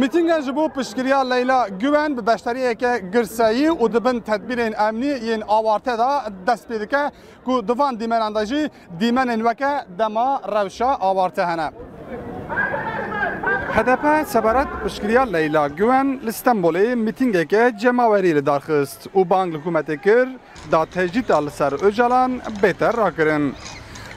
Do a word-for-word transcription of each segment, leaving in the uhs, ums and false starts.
Mîtînga ji bo piştgiriya Leyla Guven bi beşdariyeke girseyî û di bin tedbîrên emnî yên awarte de dest pê dike ku di van dîmenan de jî dîmenên weke dema rewşa awarte hene. H D P sebaret piştgiriya Leyla Guven li Stenbolê mîtîngeke cemawerî li dar xist û bang li hikûmetê kir, da tecrîda li ser Ocalan bête rakirin.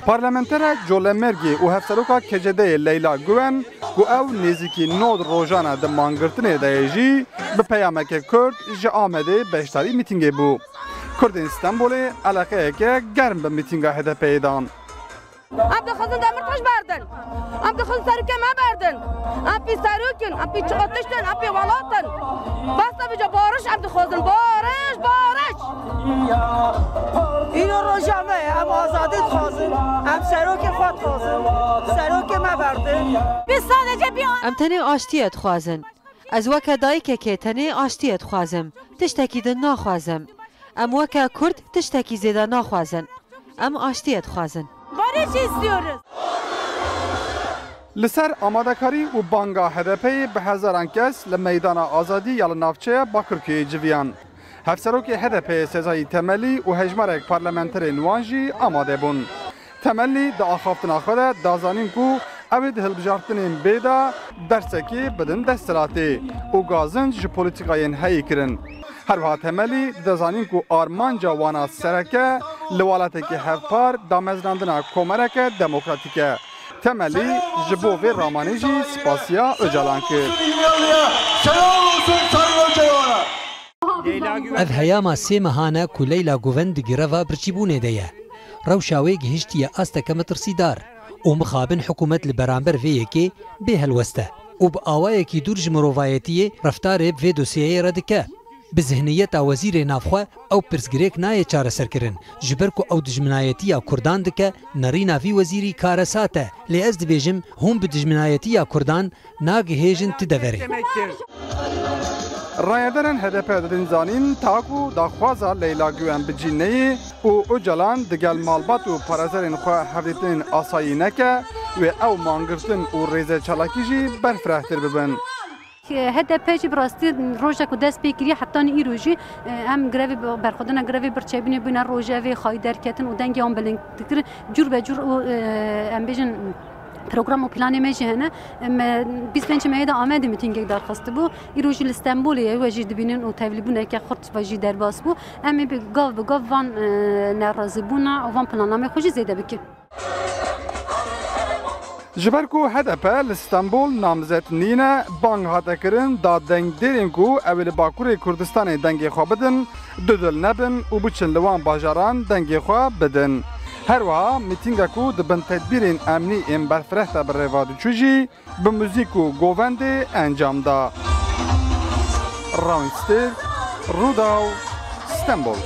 Parlamentere Colemêrgê û hevseroka K C D'yê Leyla Guven, ku ew nêzîkî nod rojan e di mangirtinê de ye jî, bi peyameke Kurd ji Amedê beşdarî mîtîngê bû. Kurdên Stenbolê eleqeyeke germ bi mîtînga H D P'yê dan. Em dixwazin Demirtaş berdin. Em dixwazin serokê me berdin. Em pî serok in, em pî çiqa tişt in, em pî welat in. Bes e vêca, bariş em dixwazin. Bariş, bariş. Îro roja me ye, em azadî dixwazin. Em serokê xwe dixwazin. Serokê me berdin. Biz sadece bir Em tenê aştiyê dixwazin. Ez weke dayikekê tenê aştiyê dixwazim. Tiştekî din naxwazim. Em weke Kurd tiştekî zêde naxwazin. Em aştiyê dixwazin. Barış istiyoruz. Li ser amadekarî û banga H D P'yê bi hezaran kes li Meydana Azadî ya li navçeya Bakirkuyê civiyan. Hevserokê H D P'yê Sezayî Temelî û hejmarek parlamenterên wan jî amade bûn. Temelî di axaftina xwe de da zanîn ku ew ê di hilbijartinên bê de dersekê bidin desthilatê û gazinc ji polîtîkayên heyî kirin. Her wiha Temelî dide zanîn ku armanca wana sereke li welatekî hevpar damezinandina komeleke demokratîk e. Temelî ji bo vê ramanê jî spasiya Ocalan kir. Selam olsun Sayın Öcalan'a. Ev heyama sê mehan e ku Leyla Guven di greva birçîbûnê de ye. Rewşa wê gihiştiye asteke metirsîdar û mixabin hikûmet li beramber vê yekê bê helwest e û bi awayekî dûr ji mirovayetiyê reftarê bi vê dosyeyê re dike. Bi zihniyeta wezîrê navxwe ew pirsgirêk nayê çareserkirin, ji ber ku ew dijminayetiya kurdan dike, nerîna vî wezîrî karesat e. Lê ez dibêjim, hûn bi dijminayetiya kurdan nagihêjin ti deverê. Rayedarên H D P didin zanîn, taku daxwaza Leyla Guven bi cî neyê û Ocalan digel malbat û parêzerên xwe hevdîtinên asayî neke, wê ew mangirtin û rêzê çalakî jî berfirehtir bibin. H D P jî bi rastî roja ku dest pê kiriye hetanî îro jî, e, em grevê bi-, berxwedana grevê birçebûnê bûne rojevê, xayî derketin û dengê wan bilind dikirin. Cûr be cûr û, e, em bêjin program û planê me jî hene. Me bîst pêncê Meyê de Amedê mîtîngek darxistibû. Îro jî li Stenbolê ye, we jî dibînin û tevlîbûneke xurt ve jî derbas bû. Em ê bi gav bi gav van, e, nerazîbûna û van planlamê xwe jî zêde bikin. Ji ber ku H D P li Stenbol namzet nîne, bang hate kirin da dengdêrên ku ew ê li Bakurê Kurdistanê dengê xwe bidin, dudil nebin û biçin li wan bajaran dengê xwe bidin. Her wiha mîtînga ku di bin tedbîrên emnî ên berfireh de bi rêva diçû jî bi muzîk û govendê encam da. Rawîn Stêr, Rûdaw, Stenbol.